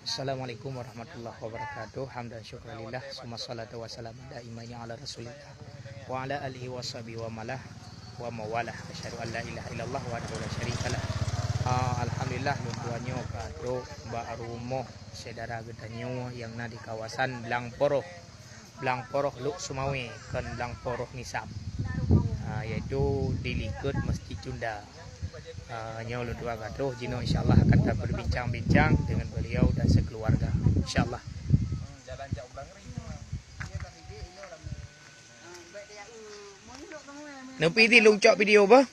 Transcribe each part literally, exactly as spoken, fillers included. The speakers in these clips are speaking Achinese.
Assalamualaikum warahmatullahi wabarakatuh. Hamdan syukran lillah, summa salatu wassalamu ala imani ala rasulillah, wa ala alihi wa sahbihi wa malah, wa mawalah. Asyhadu an la ilaha illallah wahdahu la syarikalah. Ah, alhamdulillah, lôn tuan nyoe ka trok bak rumoh syedara geutanyoe nyang na di kawasan Blang Poroh. Blang Poroh Lhokseumawe, kon Blang Poroh Misap, ah, yaitu di likot Masjid Cunda. Ah, nyoe lôn tuan ka troh, jinoe insya Allah akan taberbincang-bincang dengan beliau dan sekeluarga. Insya Allah. Neupi di lôn cok video bah.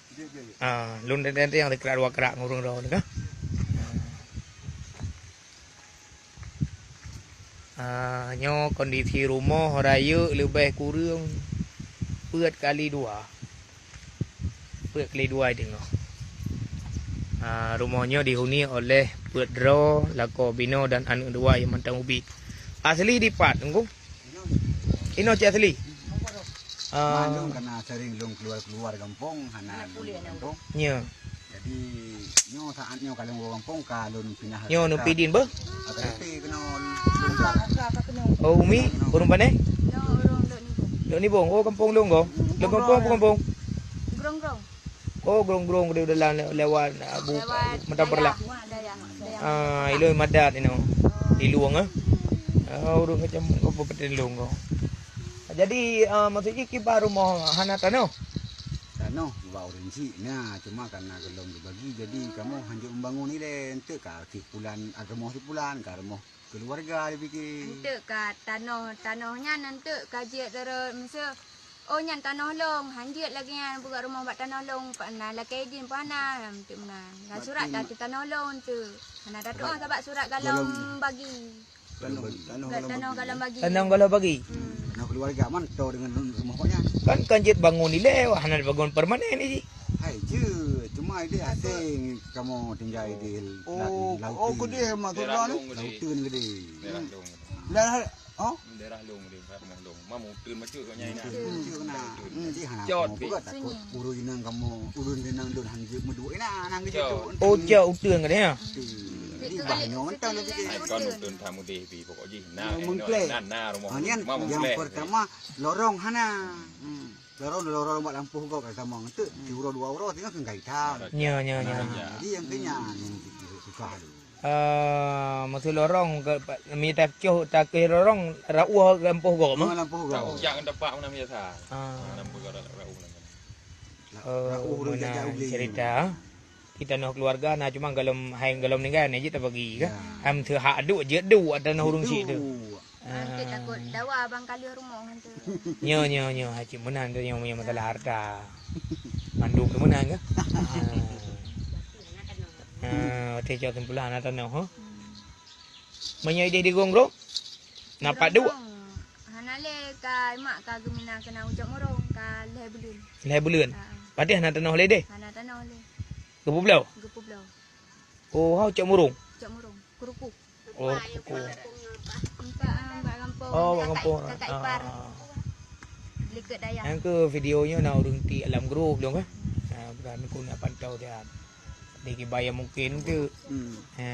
Ah, lôn teuntang nyang dikerak dua kerak ngurung roh ni kah? Ah, nyoe kondisi rumoh rayeuk leubeh kureueng peuet kali dua. Peuet kali dua teungoh. Ah, rumoh nyoe dihuni oleh peuet droe, lakoe binoe dan aneuk dua nyang mantong ubit. Asli dipat, Teungku? Inoe cit asli? Ah. Mandum kana sering lôn keluar-keluar gampông, hana lôn gampông. Nyo. Jadi, nyoe saat nyoe ka lôn gampông, ka lôn pinah. Nyoe neupi din beuh? Ka neupi keunoe lôn. Oh, umi, ureueng pane? Nyoe ureueng Lhokseumawe. Lhokseumawe. Oh, gampông lôn go. Lôn gampông apa gampông? Grong-grong. Oh, grong-grong di dalam lewat, ah, bu-, Lewat mantong Perlak. Dayah, Dayah. Ah, ilôn Madat inoe. Di Lueng, ah. Ah, ureueng macam apa peten Lueng ko. Jadi, ah, maksud jih kiban rumoh hana tanoh? Tanoh bak ureueng chik na, cuma karena gohlom geubagi, jadi kamoe hanjeuet membangun ilée, enteuk ka si pulan, ah, rumoh si pulan, ka rumoh keluarga dipike. Enteuk ka tanoh, tanoh nyan enteuk ka jeuet rot, miseu, "Oh, nyan tanoh lôn, hanjeuet lagée nyan peugah rumoh bak tanoh lôn, pa-, na lakée idin pih hana," enteuk meunan. Lam surat ka tanoh lôn enteuk. Hana tatu'oh sabab surat gohlom bagi. Tanoh, tanoh gohlom bagi. Tanoh gohlom bagi. Hmm. Tanoh keluarga man to dengan rumoh nyan. Kan, kan jeuet bangun ilée, wah, hana bangun permanen ni. Hai, jeuet. Cuma ideh asing kamoe tinggai di lauteun. Oh, keudeh maksud droeneuh? Lauteun keudeh. Daerah Long. Daerah, oh? Daerah Long keudeh, daerah Long. Mam uteun macam kat nyan. Uteun macam keunan. Jadi hana kamoe peugah takot ureueng inong kamoe, ureueng inong lôn hanjeuet meuduek inan, nang keuh. Oh, cok uteun keudeh, ya? Jadi bah nyoe mantong lôn pike. Ai kon uteun that udeh pih pokok jih. Nah, meukleh. Nah, nah, rumoh. Nyan nyang pertama lorong hana. Hmm. Lorong, lorong bak lampôh gob ka tamong. Enteuk siuroe dua uroe singoh keu gaitan. Nyo, nyo, nyo. Jadi nyang keu nyan nyang susah tu. Ah, maksud lorong ke, meunyoe tacoh, tacoh lorong, rauh lampôh gob, mah? Oh, lampôh gob. Rauh jak teumpat meunan biasa. Ah. Lampôh gob rauh meunan. Oh, rauh ureueng meunan jak-jak ulèe. Cerita. Kita noh keluarga na, cuma gohlom hai gohlom ninggai na jeuet tabagi kah? Ya. Am teuhak duek jeuet duek tanoh ureueng syiek tu. Ah. Hantu takot dawa bang kali rumoh hantu. Nyo, nyo, nyo, ha, cit meunan tu nyo, nyo masalah harta. Mandum tu meunan ke? Ah. Ah, watèe cok simpulan na tanoh, ha? Hmm. Meunyoe ideh di Grong-Grong, na pat duek? Grong-Grong. Hana lé, ka mak ka geumina keunan u Cok Murong, ka lhèe buleuen. Lhèe buleuen? Ha. Padahai hana tanoh lé deh? Hana tanoh lé. Geupeubloe? Geupeubloe. Oh, ha, u Cok Murong? Cok Murong. Keurukuk. Oh, Keurukuk. Empat, ah, bak gampông. Oh, bak gampông. Kakak ipar. Ah. Likot dayah. Nyang keu video nyoe na ureueng tiek lam grup lôn, eh. Ah, bukan aku nak pantau dia. Di kiban nyang mungken tu. Hmm. Ha.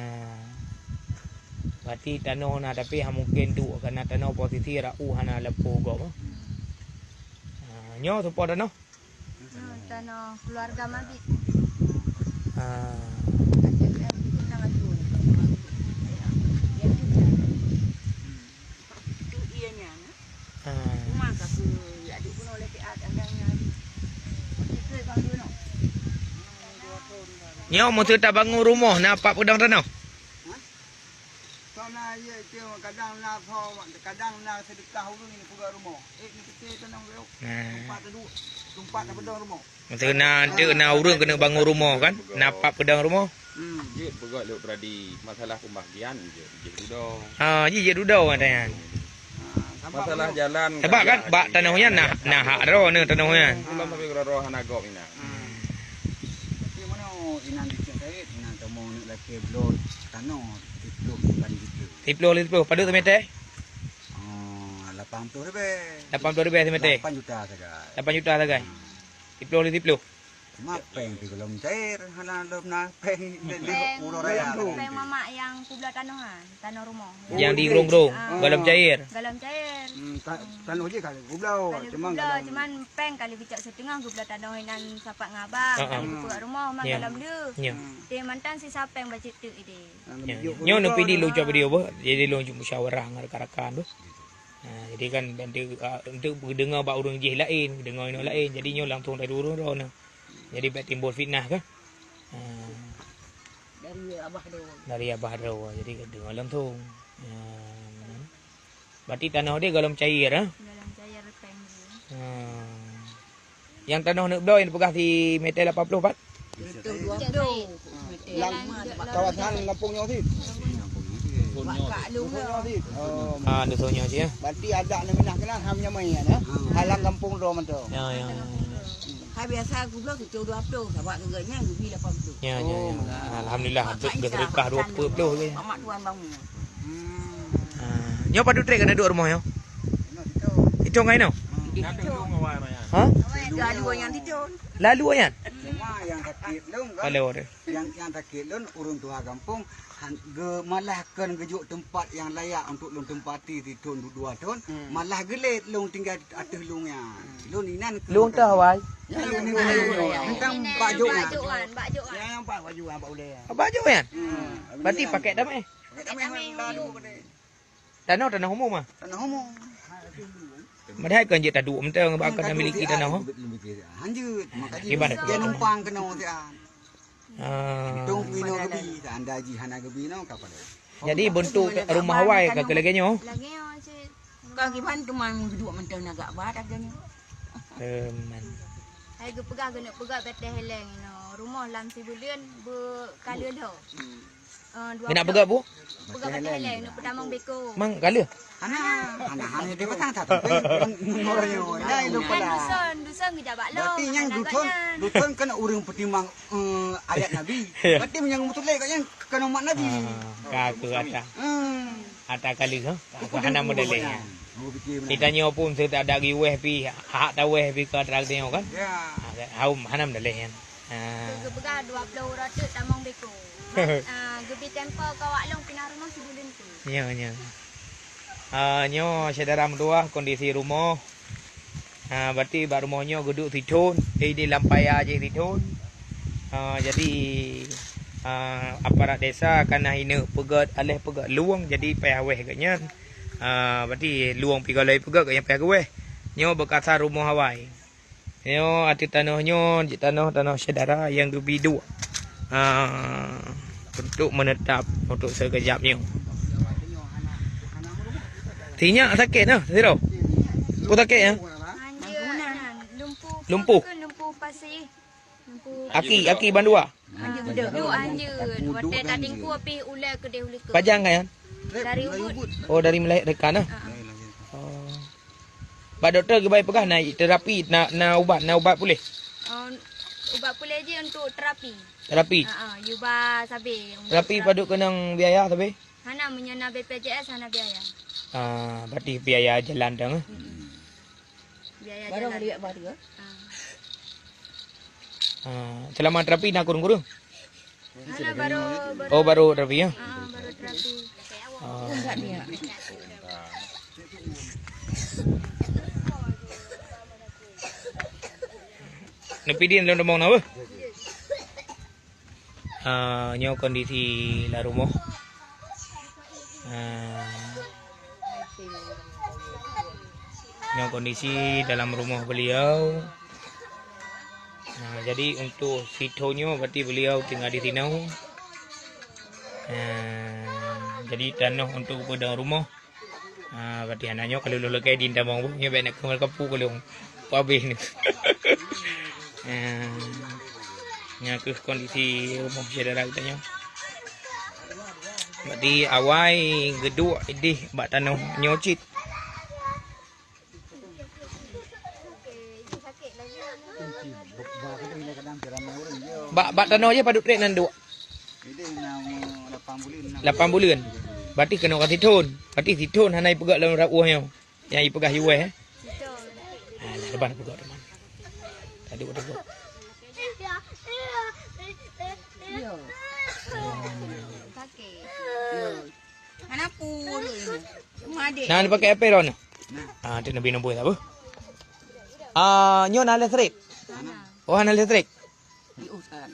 Berarti tanoh na, tapi ha mungken duek, karena tanoh posisi rauh hana lampôh gob. Ha, nyoe soe po tanoh? Nyoe tanoh keluarga Mabit. Ha. Ha. Nyoe meuseu tabangun rumoh na pat peudong tanoh? Hah? Soe na, ye, itu kadang na soe, kadang na seudeukah ureueng ni peugah rumoh. Eh, ni keucil tanoh, yuk. Nah. Tumpat tadu, tumpat tapeudong rumoh. Meuseu na, enteuk na ureueng keuneuk bangun rumoh kan? Na pat peudong rumoh? Hmm. Jeuet peugah lôn tadi, masalah pembagian jeuet, jeuet dudoe. Ha, jih jeuet dudoe katanya. Ha, sabab masalah jalan sabab kan bak tanoh nyan na, na hak droeneuh tanoh nyan. Ulôn tapi keudroe-droe hana gob inan. Hmm. Tapi meunoe inan di Cik Said, inan tamong neuk lakèe bloe tanoh siplôh bukan siplôh. Siplôh lhèe siplôh, padum seumeter? Oh, lapan ploh ribèe. Lapan ploh ribèe seumeter? Lapan juta sagai. Lapan juta sagai. Hmm. Siplôh lhèe siplôh. Ma péng pih golom cair, hana lom na péng di, di Péng, uroe raya. Péng mamak nyang peubloe tanoh ha, tanoh rumoh. Nyang di Grong-grong, Ah. golom cair. Golom cair. Hmm, ta-, tanoh jih ka peubloe, Kalau cuman peubloe, golom cuman péng kali geucok siteungoh geubloe tanoh inan sapat ngon abang, Ah, ah. kali geupeugah rumoh, ma Ya. golom le. Ya. Teuh mantong sisa péng bacut teuk ideh. Ah, Ya, lebih ya. jauh Nyoe dulu neupidi dah. lôn cok video beuh, jadi lôn cok musyawarah ngon rakan-rakan beuh. Ha, jadi kan, untuk, ah, untuk geudeungoe bak ureueng jih laén, geudeungoe inoe laén. Jadi nyoe langsung dari ureueng droeneuh. Jadi bèk timbul fitnah kan. Ha. Dari abah droe. Dari abah droe. Jadi geudeungoe langsung. Ha. Berarti tanoh dia golom cair, ha? Golom cair péng dia. Ha. Nyang tanoh neuk bloe nyang peugah si meter lapan ploh pat? Reutôh dua ploh. Lam kawasan gampông nyoe cit. Bak kak lôn Dusun nyoe cit. Oh. Ah, dusun nyoe cit, ya. Berarti adak neuminah keunan ham nyamai, ya, dah? Halang gampông droe mantong. Ya, ya, ya. Hai biasa gubloe tujoh dua ploh, sabab geuh nyan geubi lapan ploh. Ya, ya, ya. Oh. Alhamdulillah, Bak Kak Isa, geuseudeukah dua ploh je. Mamak tuan bangun. Hmm. Ah, nyoe padub trép keuneuk duek rumoh nyoe? Sithôn ngon inoe? Hmm. Ha? Lalu nyan sithôn. Lalu nyan? Cuma nyang sakét lôn kan? Kalau ada. Nyang, nyang sakét lôn ureueng tuha gampông han, geu-, malah kon geujok teumpat nyang layak untuk lôn teumati sithôn du-, dua thôn, Hmm. malah geulet lôn tinggai ateueh lôn nyan. Lôn inan keu Lôn teuh awai. Ya, lôn inan. Tentang Bak Jok nyan. Bak Jok nyan, Bak Jok nyan. Ya, yang Bak, Bak Jok nyan, Bak Ulèe. Bak Jok nyan? Hmm. Berarti paket damai? Paket damai, lalu pada. Tanoh, tanoh umum ah? Tanoh umum. Padahai kon jeuet taduek mantong bak Kon kon taduek miliki siat tanoh. Hanjeuet, maka Di mana? Dia numpang keunoe siat. Ah. Untung pih inoe geubi, seandai jih hana geubi inoe ka pada. Jadi bentuk rumah awai ka keu lagèe nyoe. Lagèe nyoe cit. Ka kiban teuma meuduek mantong na gak ba lagèe nyoe. Teuma. Hai geupeugah keuneuk peugah Batèe Heleng inoe. Rumoh lam sibuleuen beu ka lheueh lho. Hmm. Eh, dua Keuneuk ploh. Peugah, Bu? Peugah Batèe Heleng, neuk peutamong beko. Mang ka lheueh? Hana, hana, hana dia pasang satu. Orang nyoe, dah, lupa dah. Dusun, dusun geujak bak lôn. Berarti nyang dusun, dusun kan ureueng peutimang, eh, ayat Nabi. Ya. Berarti nyang beutôi lé kat nyang keunoe umat Nabi. Ah, ka aku kata. Hmm. Ata kali, ha? Aku hana meudaleh. Aku fikir benar. Kita nyoe pun saya tak ada giweh pi, hak taweh pi ka trak nyoe kan? Ya. Ha, hana meudaleh nyan. Ha. Geupeugah dua ploh uroe teuk tamong beko. Ah, geubi tempo ka wak lôn pinah rumoh sibuleuen tu. Nyoe, nyoe. Ah, nyoe syedara meutuah kondisi rumoh. Ha, berarti bak rumoh nyoe geuduek sithôn, eh, di lam paya jih sithôn. Ha, jadi, ha, aparat desa ka na ineuk peugöt, aléh peugöt luwong, jadi payah wéh geuh nyan. Ha, berarti luwong pih gohlom peugöt geuh nyan payah geuwéh. Nyoe beukasa rumoh awai. Nyoe ateueh tanoh nyoe, jeuet tanoh, tanoh syedara nyang geubi duek. Ha, untuk menetap untuk seukejap nyoe. Sinyak sakét nah, sidroe. Peue sakét nyan? Hanjeuet nyan, lumpuh. Lumpuh. Lumpuh pasi. Lumpuh. Aki, aki bandua. Hanjeuet beudôh. Duek hanjeuet. Watèe tatingkue pih ulèe keudeh u likôt. Pajan ka nyan? Dari ubit. Oh, dari melahirkan nah. Ha. Oh. Bak dokto geubai peugah na terapi, na, na ubat, na ubat puléh. Oh, ubat puléh jih untuk terapi. Terapi? Ha, ha, yuba sabé. Terapi padub keunong biaya sabé? Hana, meunyoe na B P J S hana biaya. Ah, berarti biaya jalan dong, eh? Mm-mm. Biaya jalan. Baru lihat baru, eh? Ah. Ah, selama terapi na kureueng-kureueng? Hana, baru, baru. Oh, baru terapi, ya? Ah, baru terapi. Oh. Enggak dia. Neupidin lôn rumoh na weh. Ah, nyoe kondisi lam rumoh. Ah, nyoe kondisi dalam rumoh beliau. Ah, jadi untuk sithôn nyoe berarti beliau tinggal di sinoe. Ah, jadi tanoh untuk peudong rumoh. Ha, berarti aneuk nyoe ka lheueh lôn lakèe di tamong bu, nyoe bèk neuk keumal kapu ka lôn. Pabéh ni. Ha, nyan keuh kondisi rumoh syedara geutanyoe. Berarti awai geuduek idéh bak tanoh nyoe cit. Bak, bak tanoh jih padub trép nan duek? Lapan buleuen. Berarti keunoe ka sithôn. Berarti sithôn hana jipeugöt lam rab ueh nyoe. Nyang jipeugah jiwéh, eh? Ha, lam depan peugöt teuma. Tadi udah peugöt. Sakit. Hana pun. Cuma adik. Nah, dipakai apa, Ron? Nah. Ah, tu Nabi nombor apa? Ah, nyoe na listrik. Oh, hana listrik.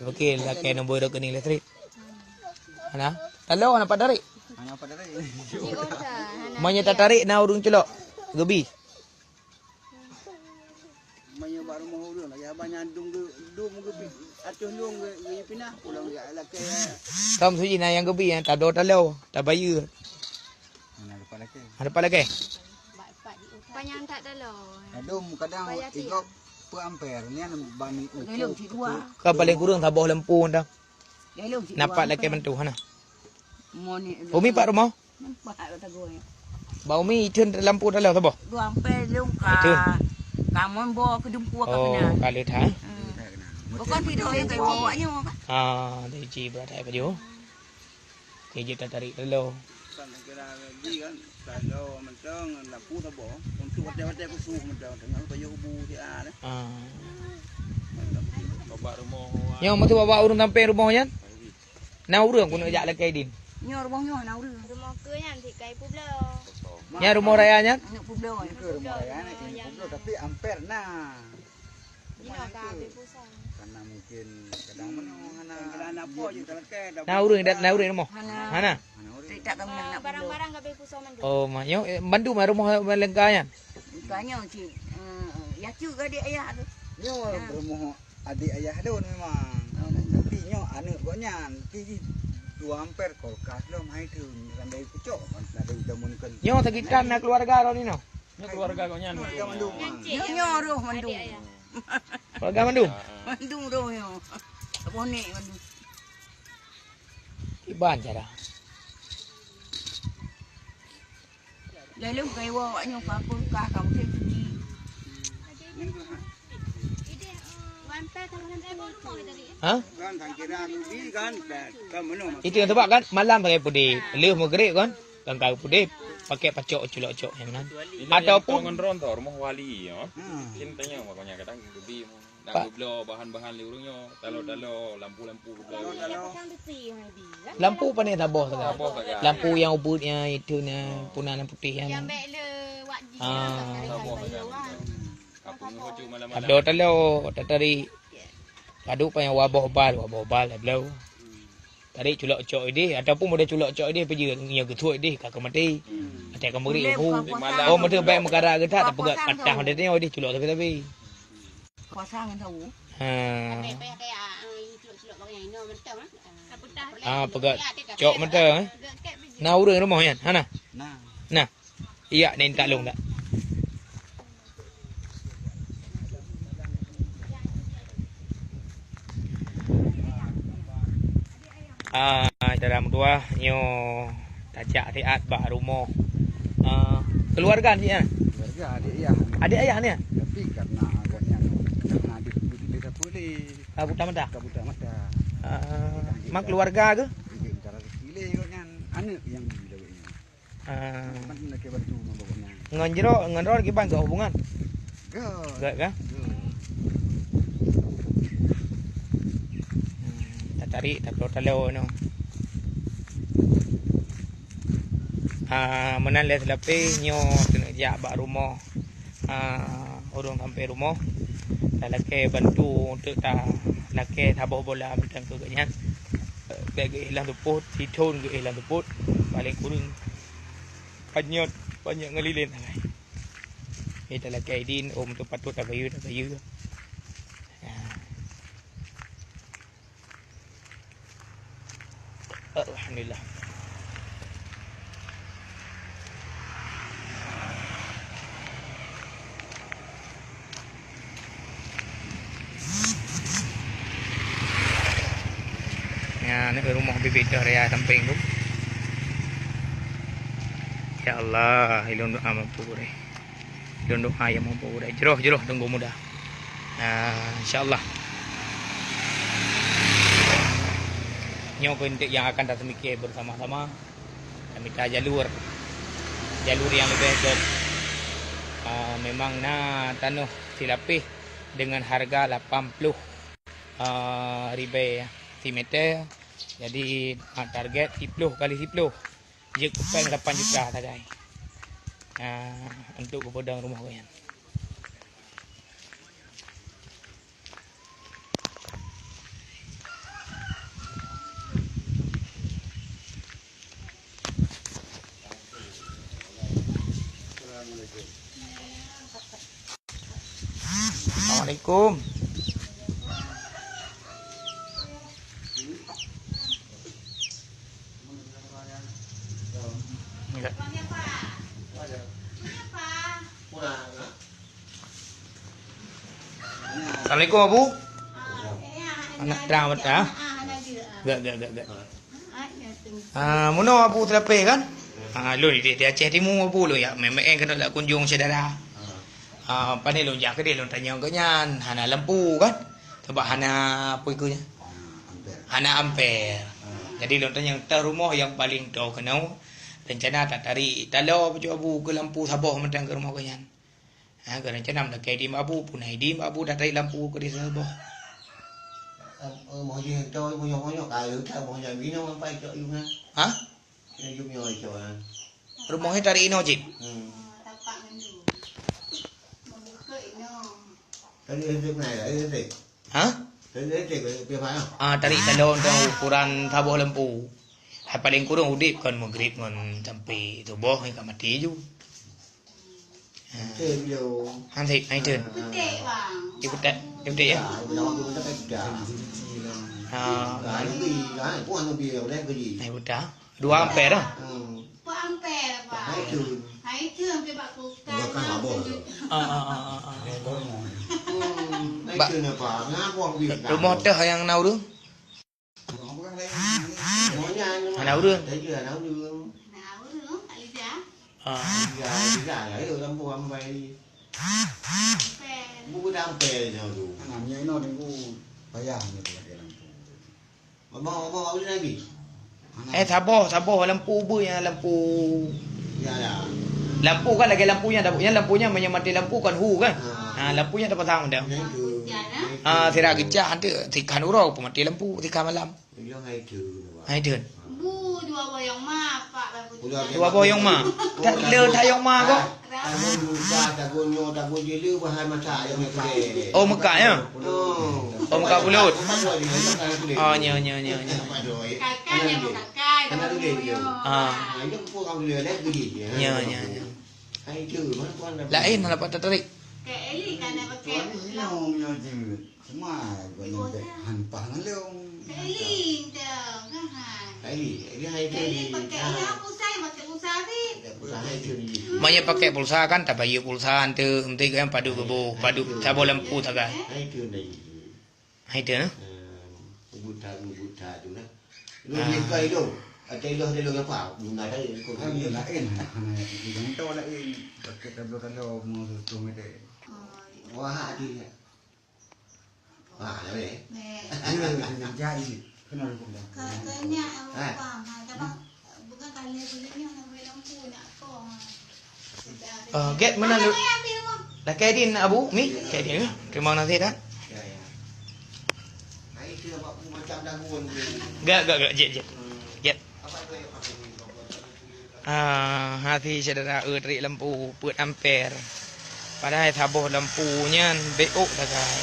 Okey, lakèe nombor rekening listrik. Hana? Talo hana pat tarik. Hana pat tarik. Meunyoe tatarik na ureueng culok. Geubi. Meunyoe bak rumoh ureueng lagèe haba nyan dum geu-, dum geubi ateueh lueng geu-, geupinah pulang jak lakèe. Tom suji na nyang geubi, nyang tado talo, tabayeue. Hana dapat lakèe. Hana dapat lakèe. Panyang that talo. Kadang, kadang igop per amper, nyan bani uku. Ka paling kurang saboh lampu dah. Nampak lakèe bantu hana. Umi pat rumoh? Nampak talo. Ba Umi iteun lampu talo saboh? Dua amper lông ka. Iteun. Ka mon bo keudumpu ka kena. Oh, ka le that. Hmm. Bukan tidur yang kayu awak nyoe kan. Ah, dari ji berat hai baju. Kejut tatarik talo. Kan kira lagi kan, kalau mantong lampu saboh, untuk watèe-watèe khusus mantong, tengah payah ubu siat, eh. Ah. Babak rumoh. Nyoe meusti babak ureueng sampéng rumoh nyan? Na ureueng keuneuk jak lakèe idin. Nyoe rumoh nyoe na ureueng. Rumoh keu nyan sit kai publoe. Nyan rumoh raya nyan? Aneuk publoe. Ke rumoh raya nyan, ke publoe, tapi amper na. Jinoe ka habéh pulsa. Karena mungkin kadang meunoe hana. Kadang na po je, kalau ke dah. Na ureueng, na ureueng rumoh? Hana. Hana? Hana ureueng. Tidak kami nak barang-barang ka habéh pulsa mandum. Oh, ma nyoe, eh, mandum rumoh lengka nyan? Bukan nyoe cit. Eh, ya cit ke adik ayah tu. Nyoe rumoh adik ayah lôn memang. Oh. Tapi nyoe aneuk gobnyan, tapi jih dua amper kulkas lom hai tu, randai pucok, randai udah meuneukon. Nyoe sakitan na keluarga lôn inoe. Nyoe keluarga gobnyan. Keluarga mandum. Nyoe, nyoe roh mandum. Adik ayah. Keluarga mandum? Mandum roh nyoe. Bonek mandum. Kiban cara. Lalu gaya awak nyoe kapur kah kamu tu. Ha? Kan, kan kira rugi kan, kan, kan meunoe. Itu yang sebab kan malam pakai pudip, leuh meugrib kan, kan kau pudip, pakai pacok culok-cok yang nan. Ataupun ngon ron tau, rumoh wali, ya. Hmm. Mungkin tanya makanya kadang lebih. Nak geubloe bahan-bahan lé ureueng nyoe, talo-talo, lampu-lampu geubloe. Lampu pané saboh sagai. Saboh sagai. Lampu nyang ubit nyan, itu nyan, puna nyang putéh nyan. Ah. Saboh sagai. Abloe talo, tatarik. Padub panyang waboh bal, waboh bal abloe. Tarik culok-cok idéh, ataupun model culok-cok idéh, peue jeuet, nyoe geusuet idéh, ka keu maté. Até ka meuri. Oh, meuteubèk meukara geutak, tapeugah patah meuteuteuh idéh, culok sabe-sabe. Puasa ngon sawo. Ha. Ah, peugah cok mantong, eh. Na ureueng rumoh nyan? Hana? Na. Na. Iya, nen tak long dak. Ah, dalam dua nyoe tajak siat bak rumoh, ah, keluarga ni, ah? Keluarga adik ayah. Adik ayah ni, ah? Tapi karena agaknya, karena dia sendiri dia tak boleh. Ka buta mata? Ka buta mata. Ah, mak keluarga ke? Dia minta rezeki lé agaknya, aneuk yang di lawet ni. Ah. Kan nak bantu ngon pokoknya. Ngon jero, ngon ron kiban ke hubungan? Gak. Gak, kan? Gak. Hmm, tatarik, taplo talo no. Ah, meunan lé seulapeh nyoe keuneuk jak bak rumoh, ah, ureueng sampai rumoh. Talakèe bantu untuk talakèe saboh bola mantong keu gobnyan. Bèk geuéh lam seupôt, sithôn geuéh lam seupôt, paléng kureueng panyöt, panyöt ngon lilén sagai. Nyoe talakèe idin, oh, meuteupatôt tabayeue, tabayeue. Nah. Alhamdulillah. Nyan, rumoh bibi dah raya sampéng tu. Ya Allah, ilôn doa mampu deh. Lôn doa nyang mampu udah jroh-jroh teunggu muda. Nah, insya Allah. Nyoe keuh enteuk nyang akan taseumiké beusama-sama. Tamita jalur, jalur nyang leubeh gét. Ah, memang na tanoh silapéh deungon hareuga lapan ploh, ah, ribèe. Simeter, jadi, ah, target siploh kali siploh. Jeuet keu péng lapan juta sagai. Ah, untuk geupeudong rumoh gobnyan. Assalamualaikum. Enggak. Assalamualaikum, Abu. Anak terang betul, ah? Enggak, enggak, enggak, enggak. Ah, meunoe Abu Teulapeh kan? Ah, lôn di, di Aceh Timu Abu lôn ya, meu'en keunoe lôn kunjong syedara. Ah, pane lôn jak keudeh lôn tanyong gobnyan, hana lampu kan? Sabab hana apa ikeu nyan? Hana amper. Jadi lôn tanyong teuh rumoh nyang paleng toe keunoe, rencana tatarék taloe bacut Abu keu lampu saboh mantong keu rumoh gobnyan. Ha, geurencana meulakèe di Abu, puna di Abu dah tarék lampu keu di saboh. Em, eh, moh jih to, moh nyoe, moh nyoe, ka lheueh that moh nyoe, binoe sampai cok yum na. Ha? Yum nyoe cok na. Rumoh nyoe tarék inoe cit. Hmm. Tadi listrik naik, tadi listrik. Ha? Tadi listrik, pihak mana? Ah, tarék taloe untuk ukuran saboh lampu. Hai paleng kureueng udép kon maghrib ngon sampai suboh ka maté ju. Hansit, hai teun. Iputak, iputak ya? Ah, man. Hai putak. Dua amper lah. Ah, ah, ah, ah, ah. Ba-, rumoh teuh nyang na ureueng? Hana ureueng. Ah. Eh, saboh, saboh lampu beuh nyan lampu. Lampu kan lagèe lampu nyan, nyan lampu nyan meunyoe maté lampu kan hu kan. Ha, lampu nyan tapasang dah. Ah, sira geucah tu, sikhan uroe pun maté lampu, sikhan malam. Hai teun. Bu, dua boh yong ma, pak baru tiga. Dua boh yong ma. Tak le that yong ma kok. Tagun luka, tagun nyoe, tagun jih le bahan masak yang ni. Oh, mekak ya? Oh. Oh, mekak pulut. Oh, nyo, nyo, nyo, nyo. Kakak yang mekak, kakak. Ah. Nyo, nyo, nyo. Laén hana pat tatarék. Kak Eli kan dah pakai. Cuma buat nyampe hampah ngalong. Kak Eli dah, kan? Kak Eli, Eli hai Kak Eli. Kak Eli pakai, iya, pulsa, pakai pulsa, Abi. Pakai pulsa, hai Kak Eli. Meunyoe pakai pulsa kan tabayeue pulsa tu, enti kan padub geuboh, padub saboh lampu sagai. Hai Kak Eli. Hai tu, eh? Ubit that, ubit that tu lah. Lu jika itu, atau itu ada apa? Guna tadi. Kan dia lain, hana, hana yang tahu lain. Pakai tablo-tablo mau tutup meter. Wah, dia. Wah, dah boleh. Dia, dia jahit. Kenal hukum dah. Katanya, eh, paham, ha, tak apa. Ah, gét meunan lu. Lakèe din Abu, mi, lakèe din. Terima kasih dah. Gét, gét, gét, jép, jép. Gét. Ah, hati syedara, eh, tarék lampu peuet amper. Padahai saboh lampu nyan bèk ôk sagai.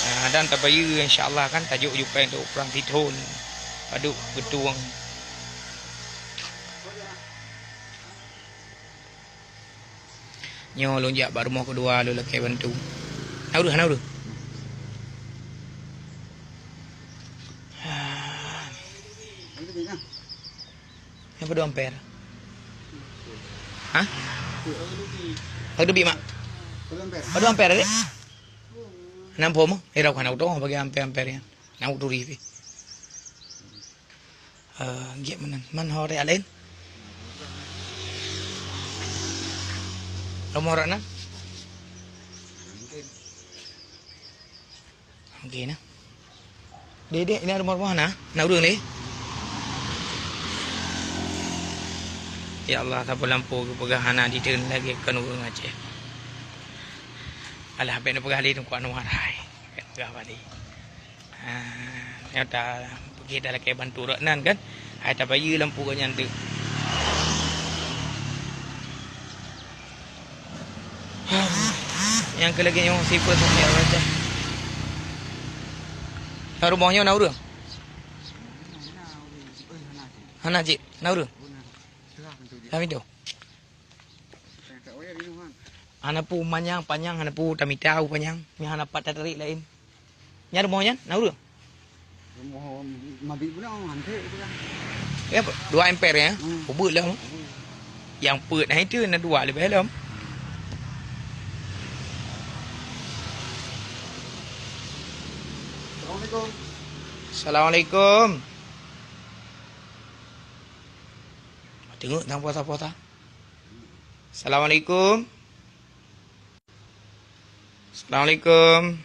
Ah, dan tabayeue insya-Allah kan tajok jupeng tu prang sithon. Padub geutueng. Nyoe lôn jak bak rumoh keudua lôn lakèe bantu. Hana ureueng, hana ureueng. Nyoe padub amper? Hah? Padub bit, Mak? Padub amper, Dek? Nam phom, eh, rau hana utang bagi amper-amper nyan. Nyan uturi pih. Eh, gét meunan. Man ho raya laén? Rumoh rak nan? Oke nah. Dek, dek, ini rumoh-rumoh na? Na ureueng lé? Ya Allah, saboh lampu geupeugah hana diteun lagèe kon ureueng Aceh. Alah, bèk neupeugah lé teungku Anwar hai. Bèk neupeugah balik. Ah. Nyata, peugi talakée bantu rot nan kan. Hai tabayeue lampu gobnyan teuk. Nyang keu lagée nyoe sifeuet sampoe rata. Lam rumoh nyoe na ureuëng? Hana cit, na ureuëng? Lam pintoe. Hana peue manyang panyang, hana peue tamita u panyang. Nyan hana pat tatarék laén. Nyan rumoh nyan, na ureuëng? Rumoh Mabit bunoe, han trép bunoe. Ya, dua emper ya? Hmm. Ubeuet lom. Ubeuet. Nyang peuet na itu, na dua leubeh lom. Assalamualaikum. Assalamualaikum. Teungeut tang puasa-puasa. Assalamualaikum. Assalamualaikum.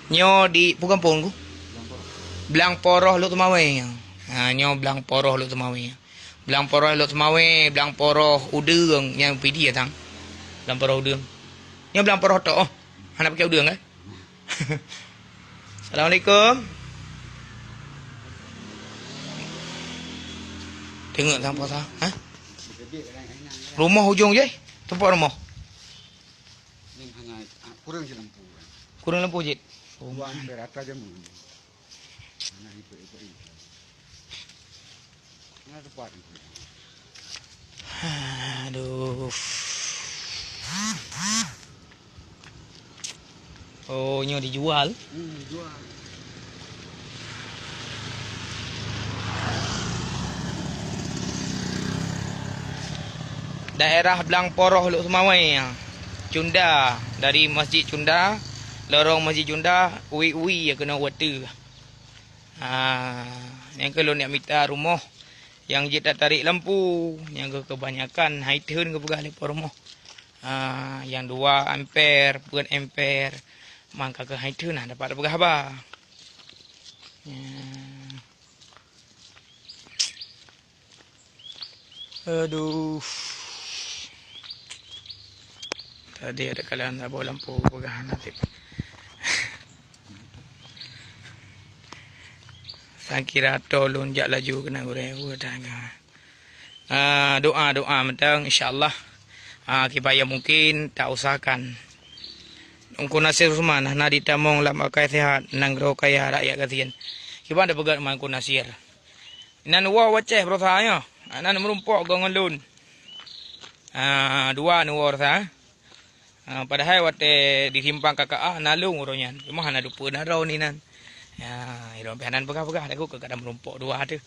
Nyoe di peue gampông ku? Blang Poroh Lhokseumawe. Ha, nyoe Blang Poroh Lhokseumawe. Blang Poroh Lhokseumawe, Blang Poroh Udeueng nyang Pidie tang. Blang Poroh Udeueng. Nyoe Blang Poroh tok oh. Hana pakai udeueng kan? Assalamualaikum. Teungeut tang puasa, ha? Rumoh ujong jih, teumpat rumoh. Kurang lampu jih. Aduh. Oh, nyoe dijual? Hmm, dijual. Daerah Blang Poroh Lhokseumawe, Cunda, dari Masjid Cunda, lorong Masjid Cunda, uwi-uwi ya keunoe watèe. Ha, nyang keu lôn neuk mita rumoh nyang jeuet tatarék lampu, nyang keu keubanyakan hai theun geupeugah lé po rumoh. Ha, nyang dua amper, peuet amper, mangka keu hai theun nah dapat peugah haba. Ya. Aduh. Tadi ada kalan saboh lampu peugah nasib. Sang kira to lôn jak laju keunan gurée. Wah, dah ga. Ah, doa, doa mantong, insya Allah. Ah, kiban nyang mungkin ta usahakan. Teungku Nasir Usman, hana jitamong lam akai sihat, nanggroe kaya rakyat gasien. Kiban tapeugah teuma Teungku Nasir. Inan woe u Aceh baroesa nyoe. Inan meurumpok goe ngon lôn. Ah, dua neuwoe rasa. Ah, padahai watèe di simpang K K A na lôn uroe nyan. Cuma hana dupeue na droe inan. Ya, ilôn pih hana peugah-peugah, takot keu kadang meurumpok dua teuh.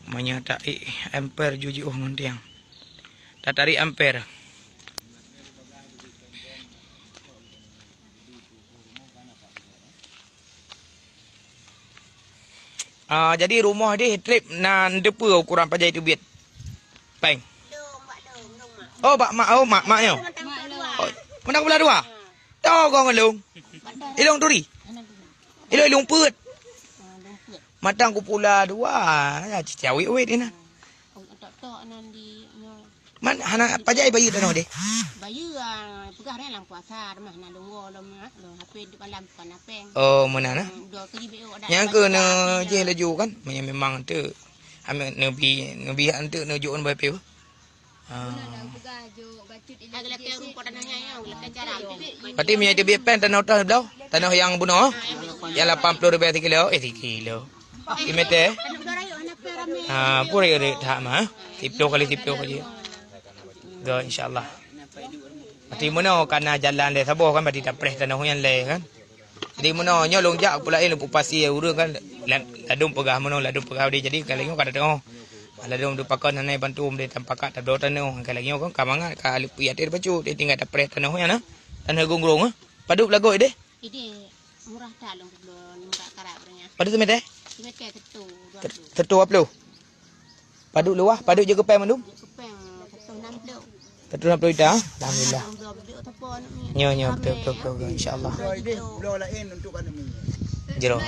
Meunyoe taék amper ju jiôh ngon tiang. Tatarék amper. Ah, jadi rumoh deh trép na deupeue ukuran pajan teubiet. Pèng. Oh, bak mak, oh, mak, mak nyoe. Oh, meunan blah dua. Toh goe ngon lôn. Ilôn turi. Ilôn, ilôn peuet. Mantong kupula dua. Ya, cicawit-wit inan. Man, hana pajan bayeue tanoh deh? Bayeue, ah, peugah nyan lam puasa, mah na lôn woe lom, ah, lôn hapé di malam bukan apeng. Oh, meunan, ah? Hmm, dua kali B O ada. Nyang keu neujih laju kan? Meunyoe memang tu, amé neubi, neubi han tu neujok ngon B P. Ah. Meunan dah peugah jok bacut. Agak lagi rumput tanah nyan, agak lagi cara. Berarti meunyoe teubiet pèng tanoh toh bloe? Tanoh nyang bunoe? Nyang lapan ploh ribèe sikilo, eh, sikilo. Di meter? Ha, pun rayek-rayek that mah. Siploh kali siploh aja. Go, insya Allah. Berarti meunoe kana jalan lé saboh kan, berarti tapreh tanoh nyan lé kan. Jadi meunoe nyoe lôn jak pula, eh, lôn peupasie ureueng kan. La-, ladôm peugah meunoe, ladôm peugah udeh. Jadi ka lagèe nyoe ka teuh. Ladôm teuh pakon hana bantu deh tampakat tabloe tanoh. Ka lagèe nyoe kan ka mangat ka leupie até bacut, deh tinggai tapreh tanoh nyan nah. Tanoh gungrong ah. Padub lagoe deh. Ideh murah that lôn keubloe, lôn bak karab ureueng nyan. Padub teumeter? Teumeter satu dua puluh. Satu dua puluh. Padub luwah, padub jeuet keu pèng mandum? Jeuet keu pèng satu enam puluh. Satu enam puluh juta, alhamdulillah. Dua puluh juta pun. Nyo, nyo, betul, betul, betul, betul, insya Allah. Dua juta. Jero.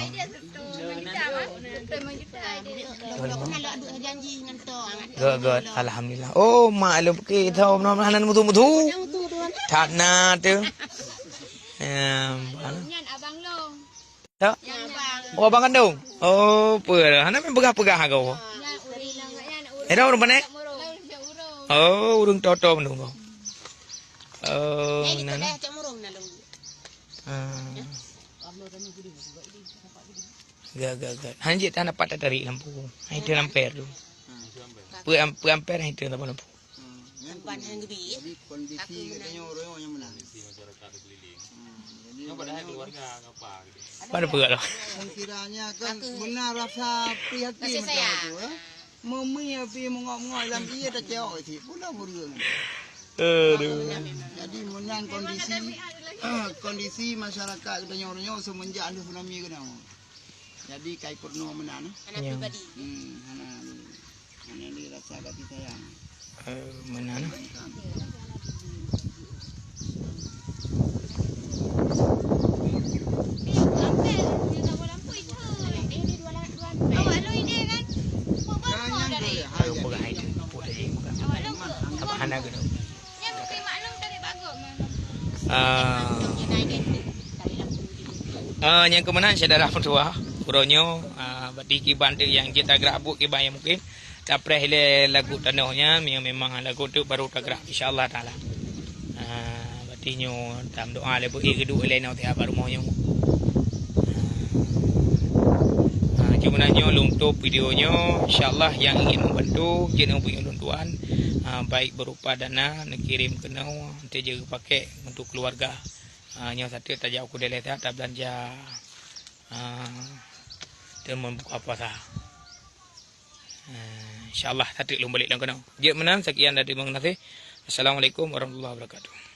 Lôn kenal adu janji ngon to. Good, good, alhamdulillah. Oh, mak lôn peuke tho, mudah-mudahan hana mutu-mutu. Hana mutu, tuan. That na teuh. Em, mana? Nyan abang long. Ya? Nyan abang. Oh, abang kandung. Oh, peue lah. Hana meupeugah-peugah aku. Nyan ureueng nyan, ureueng. Era ureueng mana? Ureueng Cemurung. Oh, ureueng Toto mendung kau. Oh, nyan. Ah. Ga, ga, ga. Hana jeuet hana pat tatarik lampu. Hai teu lamper tu. Peu am-, peu amper hai teu lampu. Hmm, nyan ban hang geubri. Jadi kondisi geutanyoe roh nyoe nyang meunan. Kondisi masyarakat di keliling. Hmm, jadi nyoe padahal keluarga apa gitu. Pada peugah lah. Kiranya kan beuna rasa prihatin macam tu, eh. Meumi api mengok-ngok lam ie tacok cit. Pula meureung. Aduh. Jadi meunan kondisi, kondisi masyarakat geutanyoe roh nyoe semenjak ada tsunami keunoe. Jadi kai peurunoe meunan, eh. Hana pribadi. Hmm, hana. Hana dirasa kasih sayang. Eh, meunan, eh. Awak lôn ide kan? Buat-buat kau dah leh. Ayo, peugah hai tu. Peugah hai tu. Awak lôn. Apa hana kena? Ah, ah, nyang keumeunang syedara meutuwah, uroe nyoe, ah, bati kiban teuk nyang jeuet tagrak buet kiban nyang mungken. Tapreh ilée lagu tanoh nyan, nyang memang lagu teuk baru tagrak, insya Allah Taala. Ah, bati nyoe tam doa lé beuék geuduek ilée nyoe tiap rumoh nyoe. Ah, cuma nyoe lôn tutup video nyoe, insya Allah nyang ingin membantu, jeuet ubit ulôn tuan, ah, baik berupa dana, neukirim keunoe, Teuh jeuet geupakée untuk keuluwarga. Ah, nyoe sateuk tajak u keudè lé that tabeulanja, ah, teuma buka puasa. Ah, insya Allah sateuk lôn balek lam keunoe. Jeuet meunan, sekian dan terima kasih. Assalamualaikum warahmatullahi wabarakatuh.